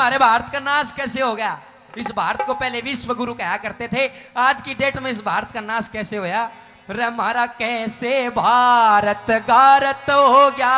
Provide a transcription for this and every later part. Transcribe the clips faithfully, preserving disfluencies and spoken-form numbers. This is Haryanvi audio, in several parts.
अरे, भारत का नाश कैसे हो गया? इस भारत को पहले विश्व गुरु कहा करते थे, आज की डेट में इस भारत का नाश कैसे होया? रे म्हारा, कैसे भारत गारत हो गया।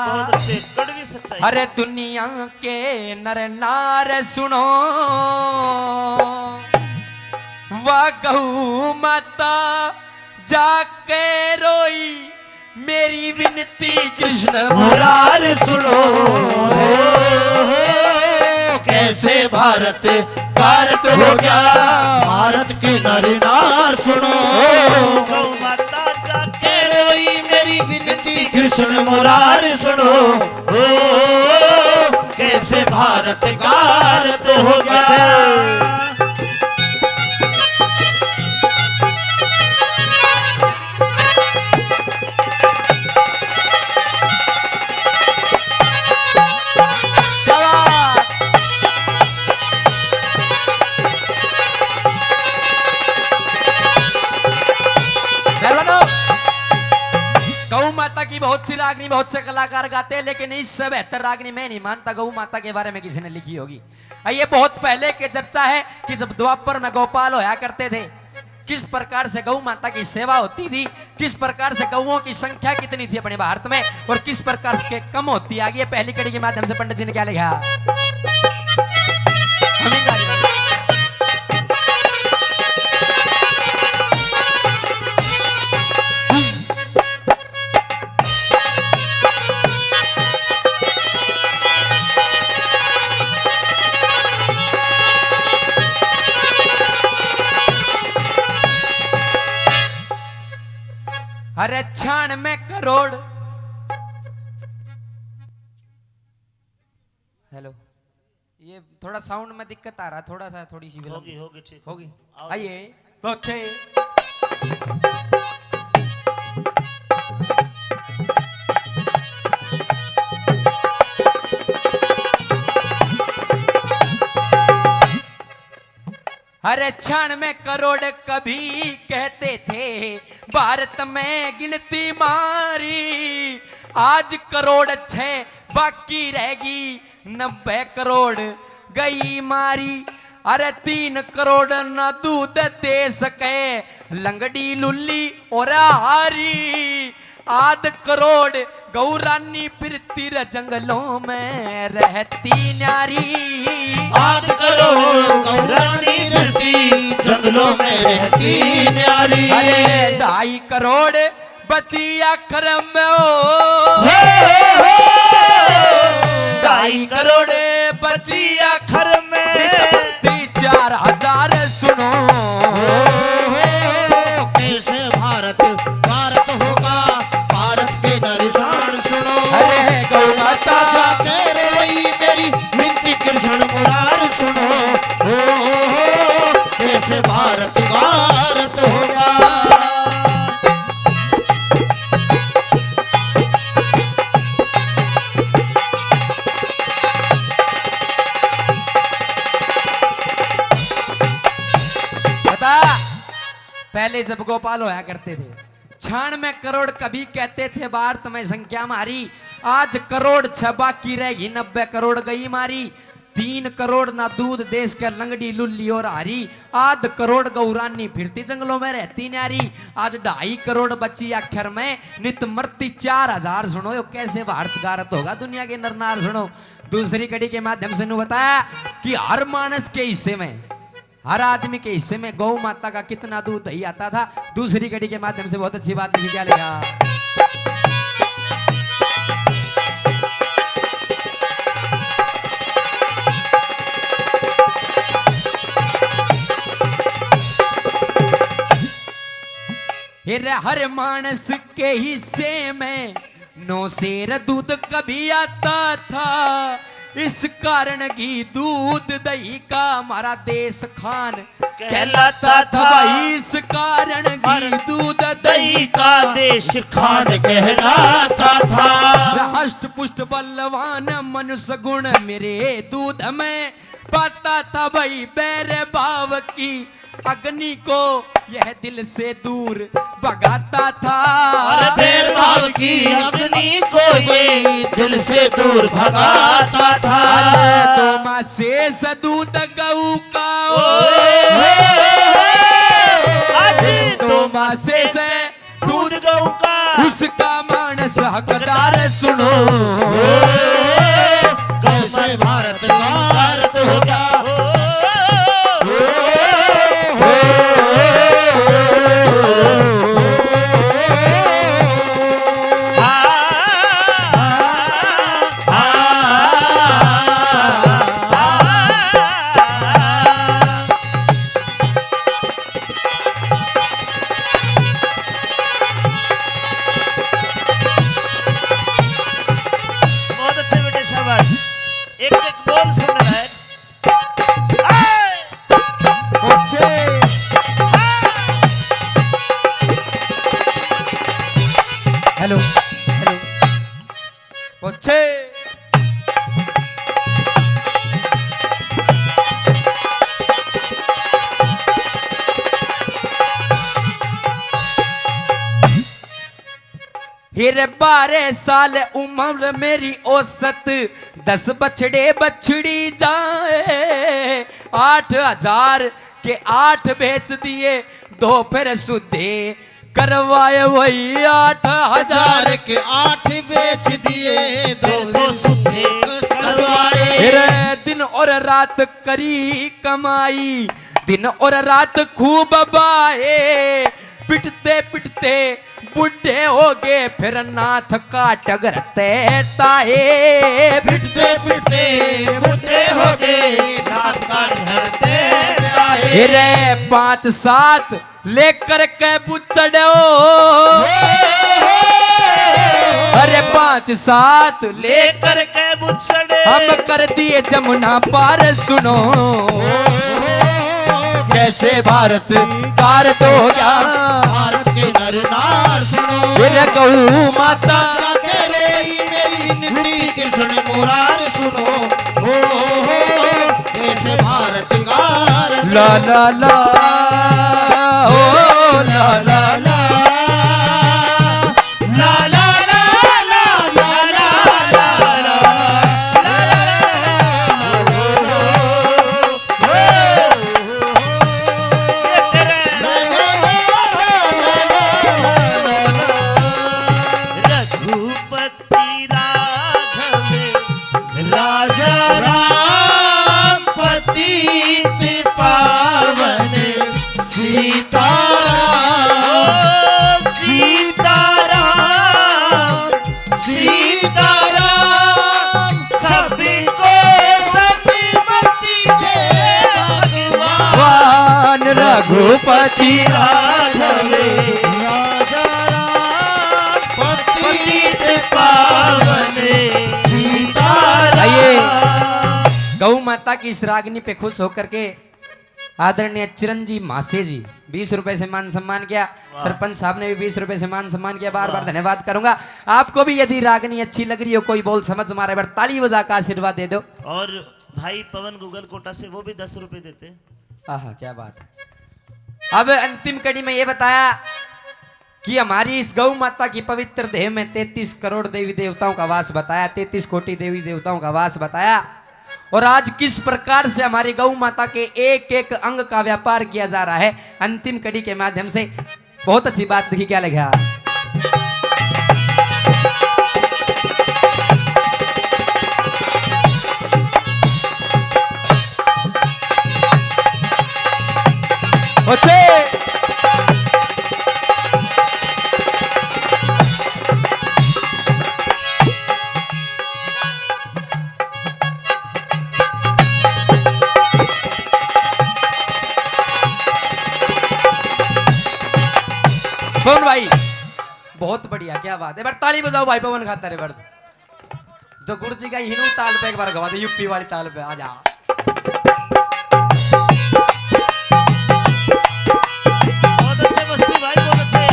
बहुत अच्छे, कड़वी सच्चाई। अरे दुनिया के नर नार सुनो, वा गौ माता जाके रोई, मेरी विनती कृष्ण मुरार सुनो। कैसे भारत भारत हो गया, भारत के नर नार सुनो। गौ माता जाके रोई, मेरी विनती कृष्ण मुरार सुनो। ओ, कैसे भारत भारत हो गया। पहलवानों, गौ माता की बहुत सी रागनी, बहुत से कलाकार गाते हैं, लेकिन इससे बेहतर रागनी मैं नहीं मानता गौ माता के बारे में किसी ने लिखी होगी। ये बहुत पहले की चर्चा है कि जब द्वापर में गोपाल होया करते थे, किस प्रकार से गौ माता की सेवा होती थी, किस प्रकार से गौओं की संख्या कितनी थी अपने भारत में और किस प्रकार से कम होती आ गई है। पहली कड़ी के माध्यम से पंडित जी ने क्या लिखा? अरे छियानवे करोड़। हेलो, ये थोड़ा साउंड में दिक्कत आ रहा है, थोड़ा सा, थोड़ी सी विलंब। होगी, होगी, ठीक होगी। आओ। आइए, बच्चे। अरे छियानवे करोड़ कभी कहते थे भारत में गिनती मारी, आज करोड़ छह बाकी रहेगी, नब्बे करोड़ गई मारी। अरे तीन करोड़ ना दूध दे सके, लंगड़ी लुल्ली और हारी। आध करोड़ गौरानी फिरती रे जंगलों में रहती न्यारी। आध करोड़ गौरानी फिरती जंगलों में रहती न्यारी। अरे ढाई करोड़ बची आखिर में ओ। हो, हो, हो। ढाई करोड़ बची आखिर में। ती चार हजार सुनो। हो, हो, हो। कैसे भारत, भारत होगा, भारत के दर्शन सुनो। अरे गौ माता। जाके रोई मेरी विनती कृष्ण मुरार सुनो। हो, हो, हो। कैसे भारत, भारत होगा। बता, पहले जब गोपाल होया करते थे, छियानवे करोड़ कभी कहते थे भारत में संख्या मारी, आज करोड़ छह बाकी रहेगी, नब्बे करोड़ गई मारी। तीन करोड़ ना दूध देश के लंगड़ी लुल्ली और हारी, आध करोड़ गौरानी फिरती जंगलों में रहती न्यारी। आज ढाई करोड़ बची आखिर में, नित मरती चार हजार सुनो। यो कैसे भारत गारत होगा दुनिया के नरनार सुनो। दूसरी कड़ी के माध्यम से नू बताया कि हर मानस के हिस्से में, हर आदमी के हिस्से में गौ माता का कितना दूध दही आता था। दूसरी कड़ी के माध्यम से बहुत अच्छी बात लिखी, क्या लिखा? फिर हर मानस के हिस्से में नौ सेर दूध कभी आता था, इस कारण घी दूध दही का हमारा देश खान कहलाता था। भाई, इस कारण घी दूध दही का देश खान कहलाता था। हष्ट पुष्ट बलवान मनुष्य गुण मेरे दूध में पाता था भाई, बैर भाव की अग्नि को यह दिल से दूर भगाता था। अरे बैर भाव की अग्नि को ये दिल से दूर भगाता था। से दूध गऊ का। ओ, आज तो मासे से दूध गऊ का। उसका मानस हकदार सुनो। कैसे भारत भारत होगा। बहुत अच्छे बेटे, शाबाश। एक एक बोल सुन रहा है। Hello, hello. पोछे। हिरे बारह साल उम्र मेरी औसत, दस बछड़े बछड़ी जाए, आठ हजार के आठ बेच दिए, दो फिर सुधे करवाए, वही आठ हजार। हजार के आठ बेच दिए, दो फिर सुधे करवाए। हिरे दिन और रात करी कमाई, दिन और रात खूब बाए, पिटते पिटते बूढ़े हो गए, फिर नाथ का टगरते ताए। पिटते पिटते बूढ़े हो गए, नाथ का टगरते ताए। रे पाँच सात लेकर के बुचड़ो। अरे पाँच सात लेकर के बुचड़े। हम कर दिए जमुना पार सुनो। कैसे भारत भारत हो गया। भारत के नर नार सुनो। मेरे गऊ माता जाके रोई मेरी विनती कृष्ण मुरार सुनो। ओ, कैसे भारत का ला ला ला, ओ ला ला ला। रघुपति राघव राजा राम पतित पावन सीताराम। सीताराम सीताराम सबको सतमति दे भगवान। रघुपति राघव राजा राम पतित पावन सीताराम। आइए, गौ माता की इस रागनी पे खुश होकर के आदरणीय चिरंजीव म्हासे जी बीस रुपए से मान सम्मान किया। वाह। सरपंच साहब ने भी बीस रुपए से मान सम्मान किया। बार बार वाह। धन्यवाद करूंगा। आपको भी यदि रागनी अच्छी लग रही हो, कोई बोल समझ मारे, पर ताली बजा का आशीर्वाद दे दो। और भाई पवन गूगल कोटा से, वो भी दस रुपए देते। आहा, क्या बात है। अब अंतिम कड़ी में ये बताया कि हमारी इस गौ माता की पवित्र देह में तैंतीस करोड़ देवी देवताओं का वास बताया, तैंतीस कोटि देवी देवताओं का वास बताया। और आज किस प्रकार से हमारी गौ माता के एक एक अंग का व्यापार किया जा रहा है, अंतिम कड़ी के माध्यम से बहुत अच्छी बात लिखी, क्या लिखा? ओके। पवन भाई, बहुत बढ़िया, क्या बात है। एक बार ताली बजाओ भाई पवन खातर, एक बार। जो गुरु जी का हिनू ताल पे एक बार गवा दे, यूपी वाली ताल पे आ जा। बहुत अच्छे मस्ती भाई, बहुत अच्छे।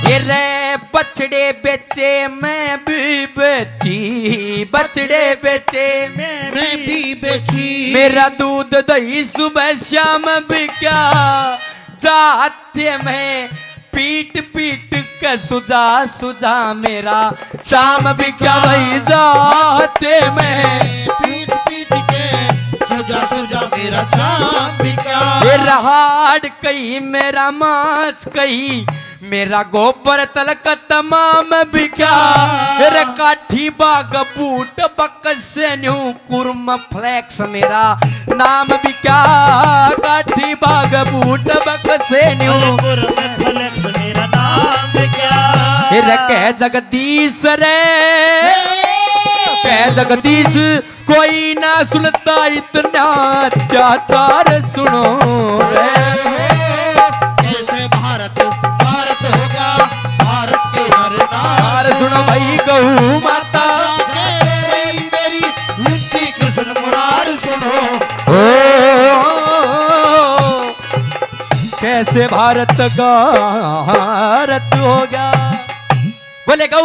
ये रे बछड़े बेचे, मैं भी बेची, बछड़े बेचे, मैं भी बेची। मेरा दूध दही सुबह शाम बिका, जाते मैं पीट पीट के सुजा सुजा मेरा चाम बिका भाई जाते में। पीट पीट के सुजा सुजा मेरा चाम बिका। ये रहाड़ कही मेरा मांस कही, मेरा गोबर तलक तमाम बिका। रे काठी बाग बूट बकसे न्यू कुर्म फ्लेक्स मेरा नाम बिका। काठी बाग बूट बकसे न्यू। अरे कुर्म फ्लेक्स मेरा नाम बिका। रे कह जगदीश रे, कह जगदीश, कोई ना सुनता इतना अत्याचार सुनो रे। कैसे भारत, भारत होगा, भारत के नर नार सुनो भाई, गौ माता। कोई मेरी विनती कृष्ण मुरार सुनो। ओ, कैसे भारत का भारत होगा। बोले गौ